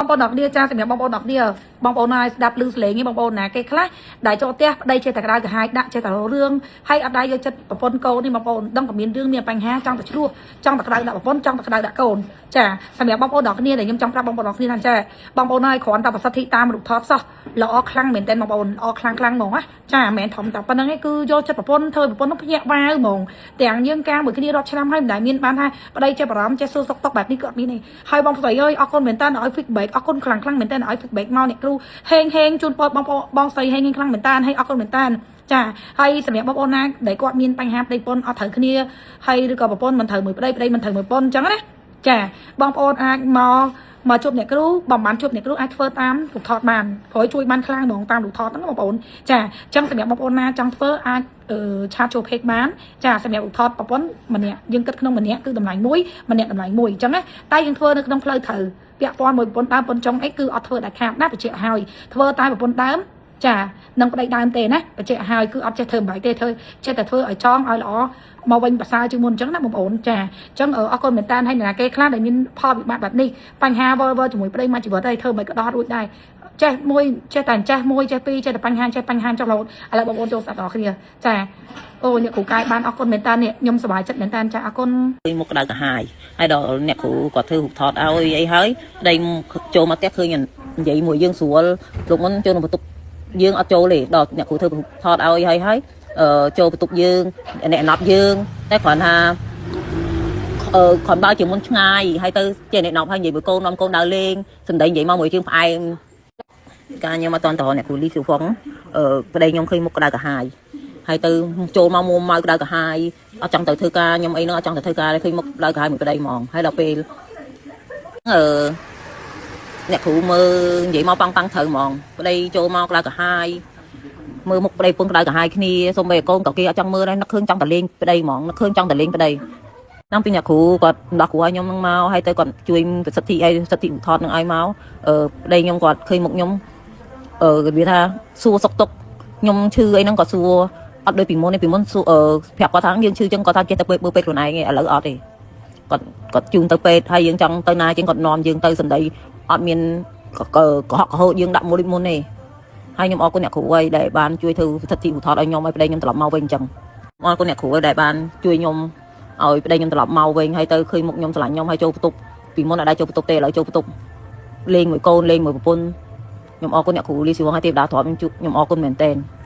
បងប្អូនអរគ្នាចាសម្រាប់បងប្អូនអរគ្នាបងប្អូនហើយស្ដាប់ឮសលេងនេះបងប្អូនណាគេខ្លះដែលចូលផ្ទះប្តីចេះតែក្តៅក្រហាយដាក់ចេះតែរឿងហើយអត់ដែរយកចិត្តប្រពន្ធកូននេះបងប្អូនដឹងតែមានរឿងមានបញ្ហាចង់តែឆ្លោះចង់តែក្តៅដាក់ប្រពន្ធចង់តែក្តៅដាក់កូនចាសម្រាប់បងប្អូនអរគ្នាដែលខ្ញុំចង់ប្រាប់បងប្អូនអរគ្នាថាចាបងប្អូនហើយគ្រាន់តែប្រសិទ្ធិតាមរូបថតសោះល្អខ្លាំងមែនតើបងប្អូនល្អខ្លាំងខ្លាំងហ្មងណាចាមិនមែនធំតែប៉ុណ្្នឹងឯងគឺយកចិត្តប្រពន្ធធ្វើប្រពន្ធនោះភ្ញាក់វ៉ាវហ្មងទាំងយើងការមួយគ្នារាប់ឆ្នាំហើយមិនដែលមានបានថាប្តីចេះបារម្ភចេះសួរសុខទុក្ខបែបនេះគឺអត់មានទេហើយបងស្រីអើយអរគុណមែនតើឲ្យ feedback អរគុណខ្លាំងខ្លាំងមែនតើឲ្យ feedback មកអ្នកគ្រូហេងហេងជូនពរបងប្អូនបងស្រីហេងហេងខ្លាំងមែនតើហើយអរគុណមែនតើចាហើយសម្រាប់បងប្អូនណាដែលគាត់មានបញ្ហាប្តីប្រពន្ធអត់ត្រូវគ្នាហើយឬក៏ប្រពន្ធមិនត្រូវមួយប្តីប្តីមិនត្រូវមួយប្រពន្ធអញ្ចឹងណាចាបងប្អូនអាចមកមកជួបអ្នកគ្រូបំបានជួបអ្នកគ្រូអាចធ្វើតាមរូបថតបានព្រោះជួយបានខ្លាំងហ្មងតាមរូបថតហ្នឹងបងប្អូនចាអញ្ចឹងសម្រាប់បងប្អូនណាចង់ធ្វើអាចអឺ chat ចូល page បានចាសម្រាប់រូបថតប្រពន្ធម្នាក់យើងគិតក្នុងម្នាក់គឺតម្លៃមួយម្នាក់តម្លៃមួយអញ្ចឹងណាតែយើងធ្វើនៅក្នុងផ្លូវត្រូវពាក់ព័ន្ធមួយប្រពន្ធដើមប្រពន្ធចុងអីគឺអត់ធ្វើដាច់ខាតណាបញ្ជាក់ឲ្យធ្វើតែប្រពន្ធដើមចានឹងប្តីដើមទេណាបញ្ជាក់ឲ្យគឺអត់ចេះធ្វើមិនបាយទេធ្វើចេះតែធ្វើឲ្យចងឲ្យល្អមកវិញប្រសើរជាងមុនអញ្ចឹងណាបងប្អូនចាអញ្ចឹងអរគុណមែនតើហើយអ្នកណាគេខ្លះដែលមានផលវិបាកបែបនេះបញ្ហាវល់វល់ជាមួយប្តីមួយជីវិតហើយធ្វើមិនក៏ដោះរួចដែរចេះមួយចេះតែចេះមួយចេះពីរចេះតែបញ្ហាចេះបញ្ហាចុះរហូតឥឡូវបងប្អូនចូលស្ដាប់ដល់គ្នាចាអូអ្នកគ្រូកាយបានអរគុណមែនតើនេះខ្ញុំសប្បាយចិត្តមែនតើចាអរគុណ ឃើញមុខក្តៅក្រហាយហើយដល់អ្នកគ្រូគាត់ធ្វើរូបថតឲ្យអីហើយប្តីចូលមកផ្ទះឃើញនិយាយមួយយើងស្រួលលោកមុនចូលក្នុងបន្ទប់យើងអត់ចូលទេដល់អ្នកគ្រូធ្វើរូបថតឲ្យហើយហើយអឺចូលបន្ទប់យើងអ្នកណប់យើងតែគ្រាន់ថាអឺគ្រាន់បើជាមុនឆ្ងាយហើយទៅចេះអ្នកណប់ហើយនិយាយមួយកូននាំកូនដើរលេងសំដីនិយាយមកមួយជើងផ្អែមការខ្ញុំអត់តន់តអ្នកគ្រូលីស៊ូហ្វុងអឺប្តីខ្ញុំឃើញមុខក្តៅក្រហាយហើយទៅចូលមកមុំមកក្តៅក្រហាយ អត់ចង់ទៅធ្វើការខ្ញុំអីហ្នឹងអត់ចង់ទៅធ្វើការទេឃើញមុខក្តៅក្រហាយមួយប្តីហ្មងហើយដល់ពេលអឺអ្នកគ្រូមើលនិយាយមកប៉ាំងប៉ាំងត្រូវហ្មងប្តីចូលមកក្តៅក្រហាយមើលមុខប្តីពុនក្តៅក្រហាយគ្នាសូម្បីតែកូនក៏គេអត់ចង់មើលដែរនឹកឃើញចង់តែលេងប្តីហ្មងនឹកឃើញចង់តែលេងប្តីតាមពីអ្នកគ្រូគាត់ដោះគ្រូឲ្យខ្ញុំនឹងមកហើយទៅគាត់ជួយប្រសិទ្ធិអីសិទ្ធិឧទ្ធរនឹងឲ្យមកអឺប្តីខ្ញុំគាត់ឃើញមុខខ្ញុំអឺគេថាសួរសុខទុក្ខខ្ញុំឈឺអីហ្នឹងក៏សួរ អត់ដូចពីមុនទេពីមុនសួរអឺប្រាប់គាត់ថាយើងឈឺចឹងគាត់ថាចេះតែមើលពេទ្យខ្លួនឯងឯងឥឡូវអត់ទេគាត់គាត់ជូនទៅពេទ្យហើយយើងចង់ទៅណាជាងគាត់នាំយើងទៅសំដីអត់មានកកុហកកហូតយើងដាក់មុនដូចមុនទេហើយខ្ញុំអរគុណអ្នកគ្រូហើយដែលបានជួយធ្វើសិទ្ធិឧទ្ធរឲ្យខ្ញុំឲ្យប្តីខ្ញុំត្រឡប់មកវិញអញ្ចឹងអរគុណអ្នកគ្រូហើយដែលបានជួយខ្ញុំឲ្យប្តីខ្ញុំត្រឡប់មកវិញហើយទៅឃើញមុខខ្ញុំស្រឡាញ់ខ្ញុំហើយចូលបន្ទប់ពីមុនអត់ដែរចូលបន្ទប់ទេឥឡូវចូលបន្ទប់លេងមួយកូនលេងមួយប្រពន្ធខ្ញុំអរគុណអ្នកគ្រូលីស៊ីវងហើយទេវតាទ្រាំខ្ញុំខ្ញុំអរគុណមែនទែន។